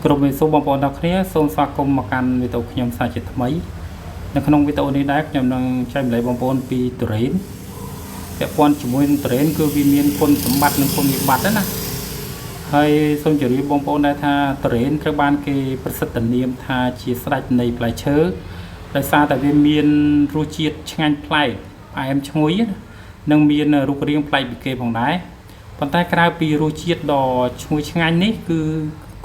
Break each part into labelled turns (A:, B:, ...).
A: គ្រប់វិសុបងប្អូនទាំងគ្នាសូមស្វាគមន៍មកកាន់វីដេអូខ្ញុំសាជាថ្មីនៅក្នុងវីដេអូនេះដែរខ្ញុំនឹងចែករំលែកបងប្អូនពីទុរេនពាក់ព័ន្ធជាមួយនឹងទុរេនគឺវាមានគុណសម្បត្តិនិងគុណវិបត្តិណាហើយសូមជម្រាបបងប្អូនដែរថាទុរេនត្រូវបានគេប្រសិទ្ធនាមថាជាស្ដេចនៃផ្លែឈើដោយសារតែវាមានរសជាតិឆ្ងាញ់ប្លែកផ្អែមឈ្ងុយណានិងមានរូបរាងប្លែកពីគេផងដែរប៉ុន្តែក្រៅពីរសជាតិដ៏ឈ្ងុយឆ្ងាញ់នេះគឺ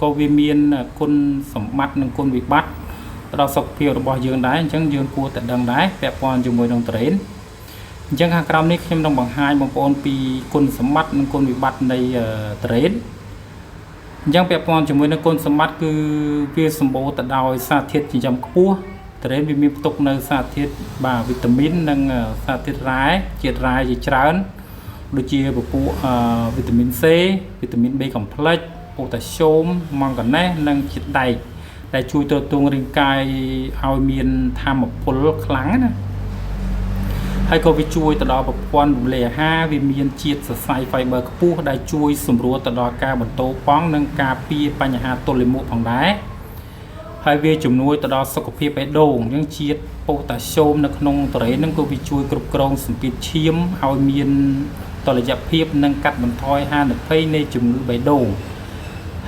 A: ក៏វាមានគុណសម្បត្តិនិងគុណវិបត្តិទៅដល់សុខភាពរបស់យើងដែរអញ្ចឹងយើងគួរតែដឹងដែរពាក់ព័ន្ធជាមួយនឹងទុរេនអញ្ចឹងខាងក្រោមនេះខ្ញុំនឹងបង្ហាញបងប្អូនពីគុណសម្បត្តិនិងគុណវិបត្តិនៃទុរេនអញ្ចឹងពាក់ព័ន្ធជាមួយនឹងគុណសម្បត្តិគឺវាសម្បូរទៅដោយសារធាតុចិញ្ចឹមខ្ពស់ទុរេនវាមានផ្ទុកនៅសារធាតុបាទវីតាមីននិងសារធាតុរ៉ែជាតិរ៉ែជាច្រើនដូចជាពពួកវីតាមីន C វីតាមីន B complex ប៉ូតាស្យូមម៉ង់ហ្គាណេសនិងជាតិដែកដែលជួយទ្រទ្រង់រាងកាយឲ្យមានថាមពលខ្លាំងណាហើយក៏វាជួយទៅដល់ប្រព័ន្ធរំលាយអាហារវាមានជាតិសរសៃ fiber ខ្ពស់ដែលជួយសម្រួលទៅដល់ការបន្ទោបង់និងការពារបញ្ហាទល់លាមកផងដែរហើយវាជំនួយទៅដល់សុខភាពបេះដូងអញ្ចឹងជាតិប៉ូតាស្យូមនៅក្នុងទុរេនហ្នឹងក៏វាជួយគ្រប់គ្រងសម្ពាធឈាមឲ្យមានតុល្យភាពនិងកាត់បន្ថយហានិភ័យនៃជំងឺបេះដូង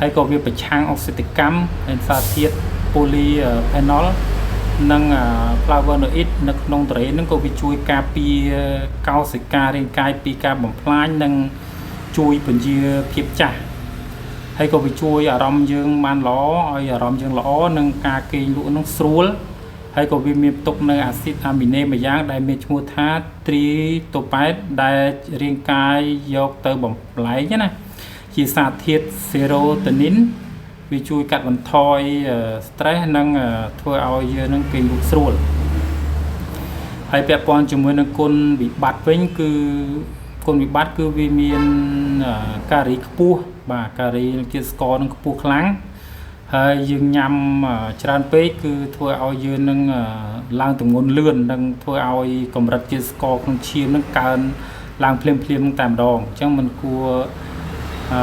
A: ហើយក៏វាប្រឆាំងអុកស៊ីតកម្មហើយសារធាតុ polyphenol និង flavonoid នៅក្នុងទុរេនហ្នឹងក៏វាជួយការពារកោសិការាងកាយពីការបំផ្លាញនិងជួយពន្យាភាពចាស់ហើយក៏វាជួយអារម្មណ៍យើងបានល្អឲ្យអារម្មណ៍យើងល្អនិងការគេងលក់នឹងស្រួលហើយក៏វាមានផ្ទុកនៅអាស៊ីតអាមីណេមួយយ៉ាងដែលមានឈ្មោះថាត្រីតូប៉ែតដែលរាងកាយយកទៅបំលែងណាជាសារធាតុសេរ៉ូតូនីនវាជួយកាត់បន្ថយ stress និងធ្វើឲ្យយើងនឹងគេងលក់ស្រួលហើយពាក់ព័ន្ធជាមួយនឹងគុណវិបត្តិវិញគឺគុណវិបត្តិគឺវាមានការីខ្ពស់បាទការីនឹងជាតិស្ករនឹងខ្ពស់ខ្លាំងហើយយើងញ៉ាំច្រើនពេកគឺធ្វើឲ្យយើងនឹងឡើងទម្ងន់លឿននិងធ្វើឲ្យកម្រិតជាតិស្ករក្នុងឈាមនឹងកើនឡើងភ្លាមភ្លាមតែម្ដងអញ្ចឹងมันគួរអឺ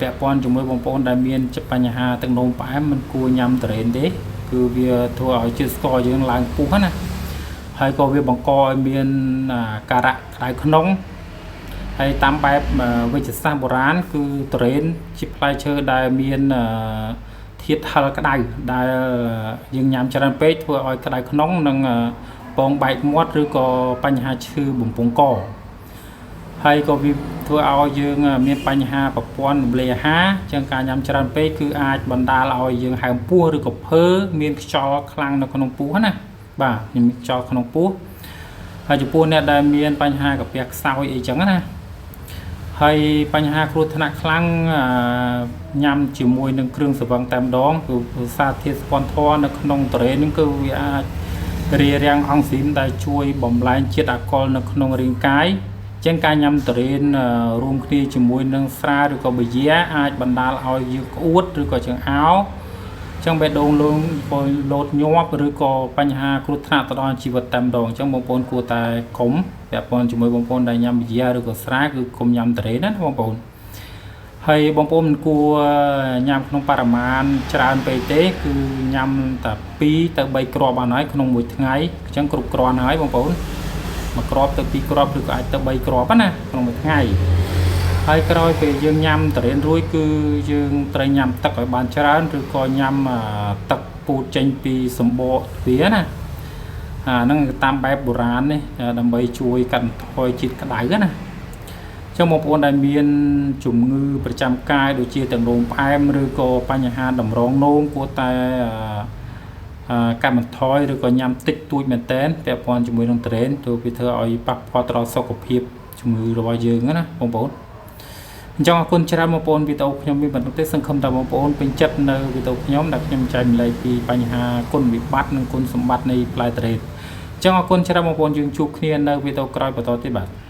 A: ពាក់ព័ន្ធជាមួយបងប្អូនដែលមានបញ្ហាទឹកនោមផ្អែមមិនគួរញ៉ាំទុរេនទេគឺវាធ្វើឲ្យជាតិស្ករយើងឡើងខ្ពស់ណាហើយក៏វាបង្កឲ្យមានការៈក្តៅក្នុងហើយតាមបែបវិទ្យាសាស្ត្របុរាណគឺទុរេនជាផ្លែឈើដែលមានធាតុហឹរក្តៅដែលយើងញ៉ាំច្រើនពេកធ្វើឲ្យក្តៅក្នុងនិងពងបែកមាត់ឬក៏បញ្ហាឈឺបំពង់កហើយក៏វាធ្វើឲ្យយើងមានបញ្ហាប្រព័ន្ធរំលាយអាហារចឹងការញ៉ាំច្រើនពេកគឺអាចបណ្ដាលឲ្យយើងហើមពោះឬក៏ភើមានខ្យល់ខ្លាំងនៅក្នុងពោះណាបាទមានខ្យល់ក្នុងពោះហើយចំពោះអ្នកដែលមានបញ្ហាកាពះខ្សោយអីចឹងណាហើយបញ្ហាគ្រោះថ្នាក់ខ្លាំងញ៉ាំជាមួយនឹងគ្រឿងស្រវឹងតែម្ដងគឺសារធាតុស្ពន់ធនៅក្នុងទុរេននឹងគឺវាអាចរារាំងអង់ស៊ីមដែលជួយបំលែងជាតិអាល់កុលនៅក្នុងរាងកាយចឹងការញ៉ាំទុរេនរួមគ្នាជាមួយនឹងស្រាឬក៏ប៊ីយ៉ាអាចបណ្ដាលឲ្យយើងក្អួតឬក៏ចង្អោរចឹងបេះដូងលងលោតញាប់ឬក៏បញ្ហាគ្រោះថ្នាក់ទៅដល់ជីវិតតែម្ដងអញ្ចឹងបងប្អូនគួរតែកុំពាក់ព័ន្ធជាមួយបងប្អូនដែលញ៉ាំប៊ីយ៉ាឬក៏ស្រាគឺកុំញ៉ាំទុរេនណាបងប្អូនហើយបងប្អូនមិនគួរញ៉ាំក្នុងបរិមាណច្រើនពេកទេគឺញ៉ាំតែ2ទៅ3គ្រាប់បានហើយក្នុងមួយថ្ងៃអញ្ចឹងគ្រប់គ្រាន់ហើយបងប្អូនមួយគ្រាប់ទៅ2គ្រាប់ឬក៏អាចទៅ3គ្រាប់ណាក្នុងមួយថ្ងៃហើយក្រោយពេលយើងញ៉ាំទុរេនរួចគឺយើងត្រូវញ៉ាំទឹកឲ្យបានច្រើនឬក៏ញ៉ាំទឹកពូតចេញពីសម្បកវាណាអាហ្នឹងតាមបែបបុរាណនេះដើម្បីជួយកាត់បន្ថយជាតិក្តៅណាចឹងបងប្អូនដែលមានជំងឺប្រចាំកាយដូចជាទឹកនោមផ្អែមឬក៏បញ្ហាតម្រងនោមគួរតែកាត់បន្ថយឬក៏ញ៉ាំតិចតួចមែនតែនពាក់ព័ន្ធជាមួយនឹងទុរេនទៅវាធ្វើឲ្យប៉ះពាល់ដល់សុខភាពជំងឺរបស់យើងណាបងប្អូនអញ្ចឹងអរគុណច្រើនបងប្អូនវីដេអូខ្ញុំមានបន្តទេសង្ឃឹមថាបងប្អូនពេញចិត្តនៅវីដេអូខ្ញុំដែលខ្ញុំចែករំលែកពីបញ្ហាគុណវិបត្តិនិងគុណសម្បត្តិនៃផ្លែទុរេនអញ្ចឹងអរគុណច្រើនបងប្អូនយើងជួបគ្នានៅវីដេអូក្រោយបន្តទៀតបាទ។